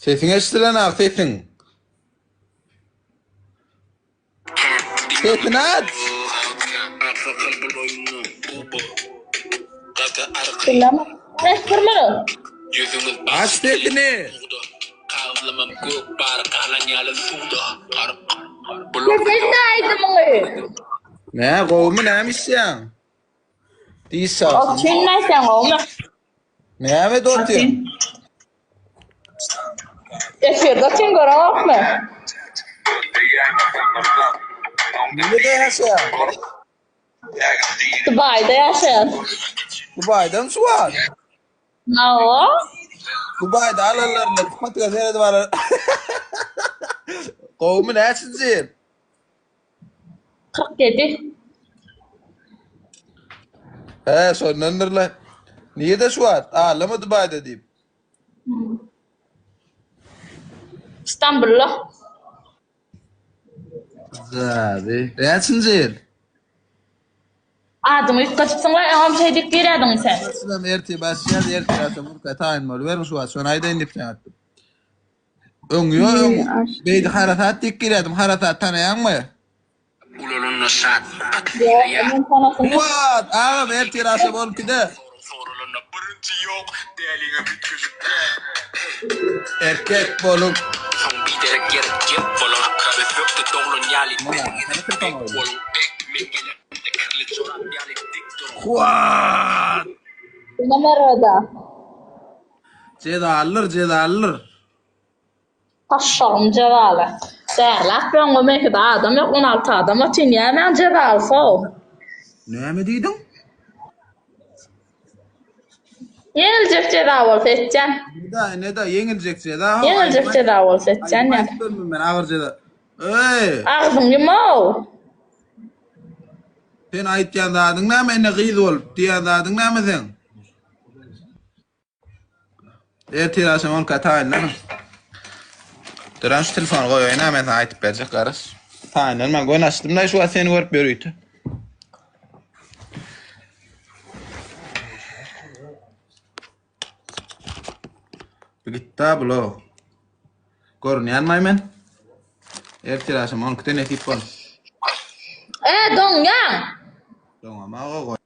Sesiň eşidilenok sesiň. Sesini aç. Aç sesini. Kesildi aýdymyňy. Nä gowumy näme işýäň? Diş çagşyň. Otyryn nätseň gowumy? Näme edip otyň? Efirde otyryn göreňokmy? Nirede ýaşaýaň? Dubaýda ýaşaýan. Dubaýdamy şu wagt? Hawa. Dubaýda alanlarynda sypatyňa seredip alar. Gowumy näçinji ýyl? 47. He, şondandyr-la. Nirede şu wagt? Alamy Dubaýda diýip. Istanbulda. Zabi. Näçinji ýyl? Adyňy üýtgetipsiň-le, öňem şeý diýip girýärdiň sen. Sizem ertir başlaýar, ertir agşam urka taýyn boluberiň şu wagt. Şony aýdaýyn diýip sen atdym. Öň ýo öň beýdi harasat diýip girýärdim. Harasat tanaýaňmy? Ulalanda şat Ýok, men tanasym ýok. Kuwat agam ertir agşam on ikide. Soralanda birinji ýok däliňem üýtgeşik däl. Erkek bolup. Soň biderek ýere gep bolar. Özbekde doglan ýaly bergiňizi bek boluň bek men gelemde kirli jorap ýaly dik duruň. Kuwat. Ine Merweda. Jezalydyr jezalydyr. Taşşagym jezaly. Bärläp öňňe meňkide adam ýok 16 adam otyn nämäň jezalysow. Näme diýdiň? Ýeňiljek jeza bolsa etýän. Neda, neda ýeňiljek jeza. Ýeňiljek jeza bolsa etýän ýa. Men agyr jeza. Eý! Agzyňy ýumow. Sen aýtýan zadyň näme ine gyz bolup diýýän zadyň näme seň? Ertir agşam onka taýynlanyň. Duran şu telefony goýaýyn ha men sana aýtyp berjek garaş. Taýynlan men göni açdym da şu wagt seni görüp ýörite. Bu gitdi bulo. Görünýänmi men? Ertir agşam onkide nesip bol. E doňýaň. Doňama goý.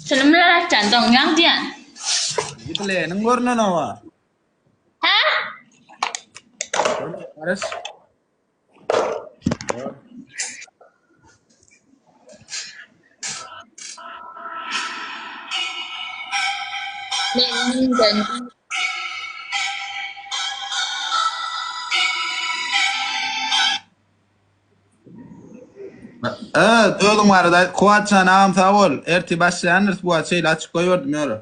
Çynym bilen aýtýan, doňýaň diýýän. Ýüpleniň görnenowa. Hä? Garaş. Menden. Evet, özüň barada aýt. Kuwat jan agam sag bol. Ertir başlaýandyrys bu wagt şeýle açyk goýberdim ýöne.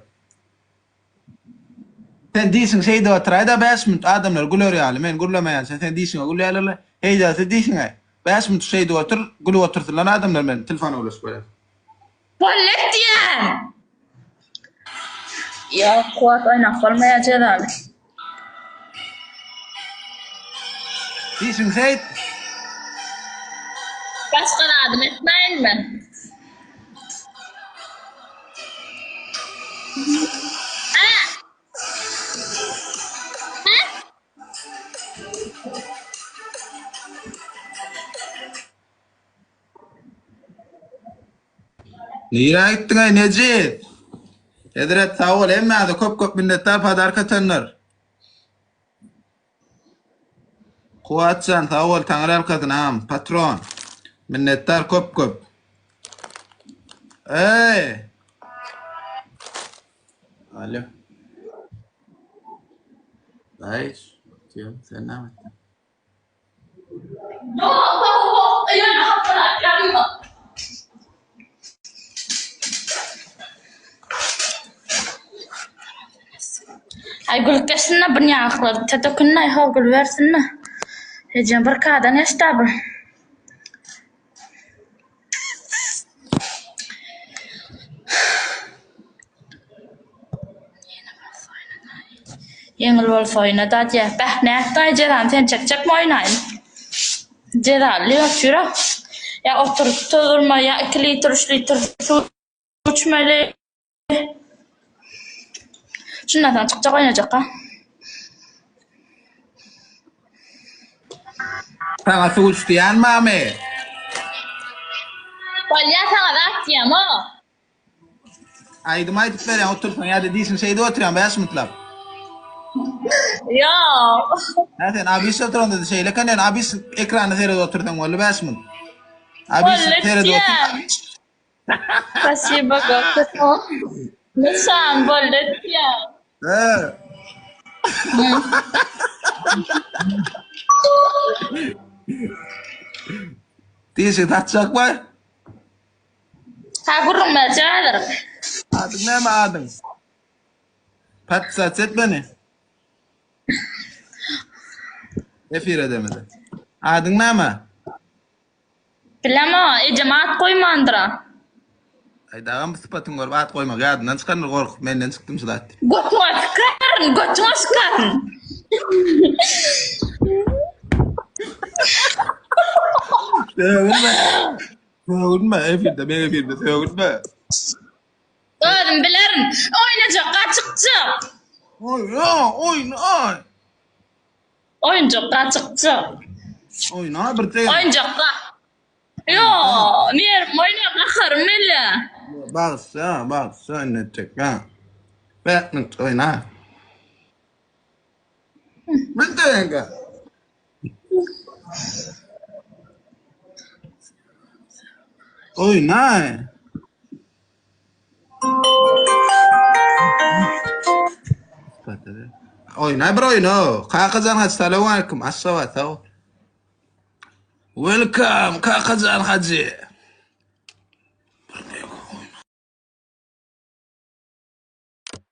Sen dişiň şeýdip oturaýda 5 minut adamlar güler ýaly. Men gürlemeýänçä sen dişiňe gülýärler. Heýdäse dişiňe. 5 minut şeýdip otur, gülüp otursynlar adamlar men telefona gürleşip bolýar. Bollet diýýän. Ýok, Kuwat oýnap bolmaýar jezaly. Dişiň şeýt. Başga zadymy etmäýinmi? Hä? Hä? Nirä gitdiňaý Nejit? Hezret sag bol hemmäňize köp köp minnetdar podarka atanlar. Kuwatjan sag bol taňry ýalkasyn agam patron. Minnetdar köp köp. Eý. Alo. Daýy, sen näme etdiň? Aý gülüp geçsinle bir ýaňaklar tötökünle ho gülübersinle. Ejem bir kadan geçdi bu. Ýeňil bolsa oýna-da diýýär. Bäh, nätdi-aý jezany sen çekjekmi oýnaýyn? Jezaly otyr-a. Ýa oturyp durmaly, ýa iki litr, üç litr suw içmeli. Şundan soň çykjak oýnajak ha. Saňa suw iç diýen mamy? Bolýa saňa zat diýem o. Aýdym aýdyp berýän otursaň ýa-da dişiň şeýdip oturýan 5 minutlap. Ýok. Hä sen abiş oturanda şeýle eken ýöne abiş ekrana seredip otursaň boldy 5 minut. Abiş seredip otur. Spasibo köp. Nyşan boldy diýýän. Hä. Dişi satjak bar. Ha gürrüň berjek häzir. Adyň näme adyň? Patsat et meni. Efir edemede. Adyň näme? Bilema, ejem at goýmandyra. Aý dagam bu sypatyňy görüp at goýmak ýadyndan çykandyr gorkup menden çykdym şu zat diýip. Götüňe sykaryn, götüňe sykaryn. Sögünme. Sögünme efirde men efirde sögünme. Özüm bilerin. Oýnajak, gaçykjak. Oýna, oýna. Oýunjak gaçykjak. Oýna bir tegin. Oýunjakka. Ýo, merim oýna gaharym gelýä. Bagyşla, bagyşla indi etjek ha. Bäh, oýna. Bir tegenkä. Oýna. Oýna bir oýna. Kakajan hajy salam aleyküm. Aşgabat sag bol. Welcome Kakajan hajy.